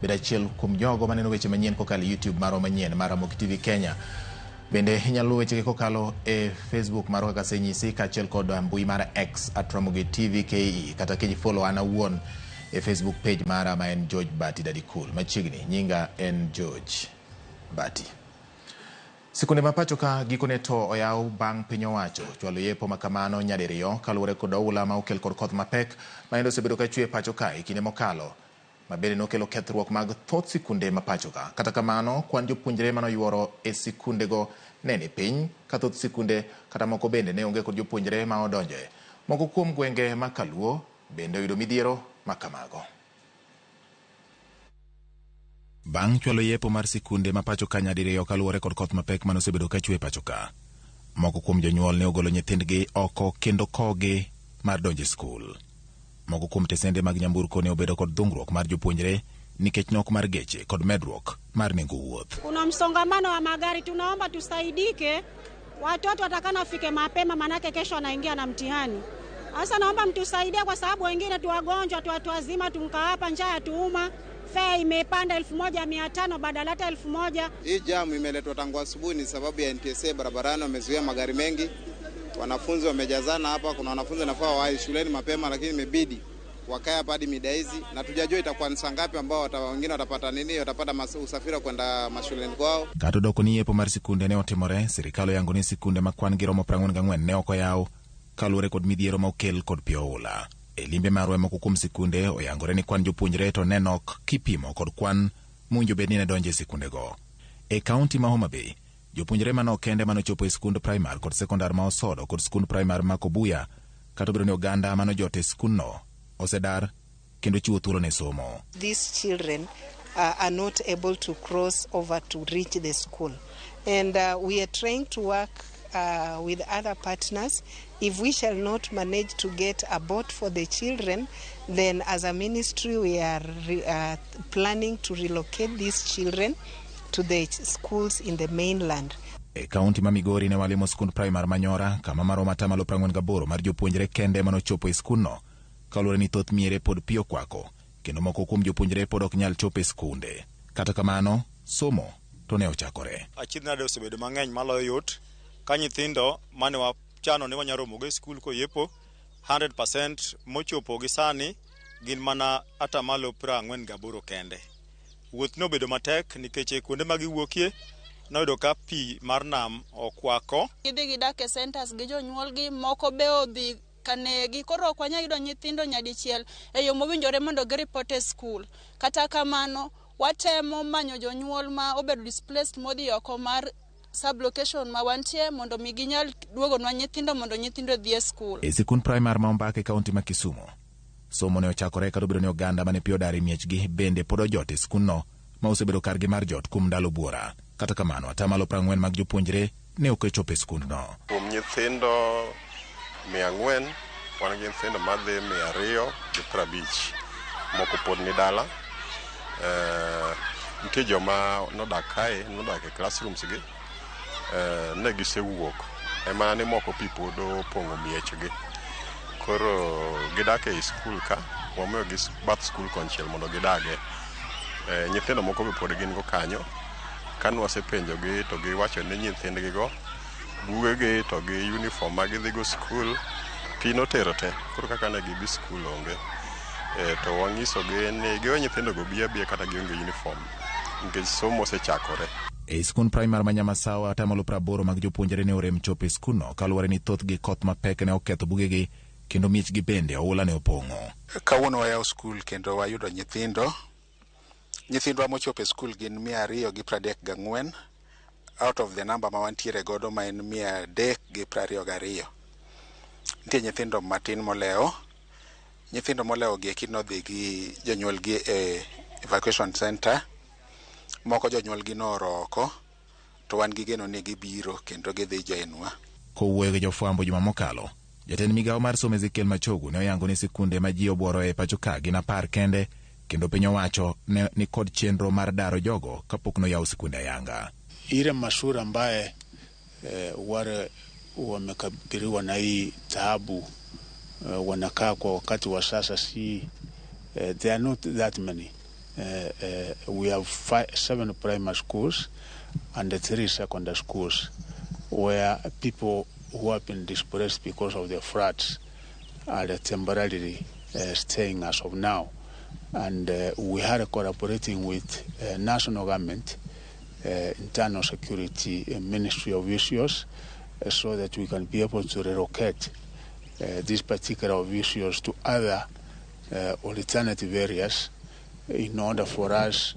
Bed achiel kuom jogo maneno weche manyien kokalo e YouTube marwa manyien mar Ramogi TV Kenya. Bende inyalo luwo wechegi kokalo e Facebook marwa kaka asenyisi kaachiel kod mbui mar X at Ramogi TV KE kata kifollow an awuon e Facebook page mara ma en George Bati Daddy Cool. Machiegni nyinga en George Bati. Sikunde ma pacho ka gikone to oyaw bang' piny owacho chwalo yepo ma kamano nyadiriyo kaluwore kod oula ma okel kod koth mapek ma yande osebedo ka chwe e pacho ka e kinde mokalo ma bende nokelo kethruok mag thoth sikunde ma pacho ka. Kata kamano, kwan jopuonjre manoyuoro e sikundego ne ni piny ka thoth sikunde kata moko bende ne onge kod jopuonjre ma odonjoe. Moko kuom gwenge ma Kaluo bende oyudo midhiero ma kamago. Bang' chwalo yepo mar sikunde ma pacho ka nyadiriyo kaluwore kod koth mapek mane osebedo ka chwe e pacho ka, moko kuom jonyuol ne ogolo nyithindgi oko kendo kogi mar donjo e skul. Moko kuom tesende mag nyamburko ne obedo kod dhungruok mar jopuonjre nikech nok mar geche kod medruok mar nengo wuoth. Kuna msongamano wa magari, tunaomba tusaidike, watoto watakana wafike mapema, manake kesho wanaingia na mtihani. Sasa naomba mtusaidie, kwa sababu wengine tu wagonjwa tu watu wazima, tunkaa hapa njaa yatuuma. Fare imepanda 1500 badala hata 1000. Hii jam imeletwa tangu asubuhi ni sababu ya NTSA barabarani wamezuia magari mengi. Wanafunzi wamejazana hapa, kuna wanafunzi wanafaa wahi shuleni mapema, lakini imebidi wakae hapa hadi mida hizi, na tujajua itakuwa ni saa ngapi ambao wengine watapata nini, watapata usafiri wa kwenda mashuleni kwao. Kata odoko ni yepo mar sikunde ne otimore, sirikal oyango ni sikunde ma kwan gi romo 44 ne ok oyaw kaluwore kod midhiero ma okel kod pi oula. E limbe marwa moko kuom sikunde oyangore ni kwan jopuonjre to ne nok kipimo kod kwan mowinjo bed ni ne donjo e sikundego. E kaunti ma Homa Bay, jopuonjre manok kende manochopo e skund primar kod sekondar ma Osodo kod skund primar ma Kobuya, kata obedo ni oganda manojot e skundno osedar kendo chiwo thuolo ne somo. These children are not able to cross over to reach the school. And we are trying to work with other partners. If we shall not manage to get a boat for the children, then as a ministry we are planning to relocate these children to the schools in the mainland. E kaunti ma Migori ne walimo skund primar Manyora kama maromo atamalo 48 mar jopuonjre kende manochopo e skundno kaluwore ni thoth miere pod pi okwako kendo moko kuom jopuonjre pod ok nyal chopo e skunde. Kata kamano, somo to ne ochakore. Achiedh nade osebedo mang'eny maloyo yot ka nyithindo mane wachano ni wanyalo romogo e skul koyepo 100% mochopo gi sani gin mana atamalo 48 kende. Wuoth nobedo matek nikech kuonde ma giwuokie noyudo ka pi mar nam okwako. Gidhi gidak e centers gi jonyuolgi, moko be odhi kanegi, koro ok wanyal yudo nyithindo nyadichiel e yo mowinjore mondo giripot e skul. Kata kamano, watemo manyo jonyuol ma obedo displaced modhi oko mar sub-location ma wantie mondo mi ginyal duogonwa nyithindo mondo nyithindo odhi e skul. E sikund primar ma Ombaka e kaunti ma Kisumu, somo ne ochakore kata obedo ni oganda mane pi odar e miechgi bende pod ojot e skundno ma osebedo kargi mar jot kuom ndalo buora. Kata kamano, atamalo 40 mag jopuonjre ne ok ochopo e skundno. Kuom nyithindo 400, wan gi nyithindo madhi 250, moko pod ni dala. Nitie joma nodak kae, nodak e classrooms gi, ne gisewuok, ema ni moko pi pod opong'o miechgi. Koro gidak ei skul ka, wamiyogi bath skul konchiel mondo gidage. Nyithindo moko be pod gin go kanyo. Kane wasepenjogi to giwacho ni nyithindgi go, bugegi to gi uniform ma gidhi go skul, pi notero te. Koro kaka ne gidhi skul onge. To wanyisogi ni giwe nyithindo go bi abiya kata gionge uniform, nikech somo osechakore. E skund primar ma Nyamasawa, atamalo 80 mag jopuonjre ne orem chopo e skundno kaluwore ni thothgi koth mapek ne oketho bugegi kendo miechgi bende oula ne opong'o. Kawuono wayawo skul kendo wayudo nyithindo. Nyithindwa mochopo e skul gin 234 out of the number ma wantiere godo ma en 322. Nitie nyithindo matin molewo. Nyithindo molewo gi eki nodhi gi jonyuolgi e evacuation center. Moko jonyuolgi nooro oko, to wan gi geno ni gibiro kendo gidhi join wa. Kowuoyo gi jofwambo juma mokalo, jatend migawo mar somo Ezekiel Machogu ne oyango ni sikunde ma ji obuoro e pacho ka gin 10 kende kendo piny owacho ne ni kod chenro mar daro jogo kapok noyaw sikunde ayanga. Ile mashule ambaye wale wamekabiliwa na hii taabu wanakaa kwa wakati wa sasa si they are not that many. We have 7 primary schools and 3 secondary schools where people who have been displaced because of the floods are temporarily staying as of now. And we are collaborating with national government, internal security, ministry officials, so that we can be able to relocate these particular officials to other alternative areas in order for us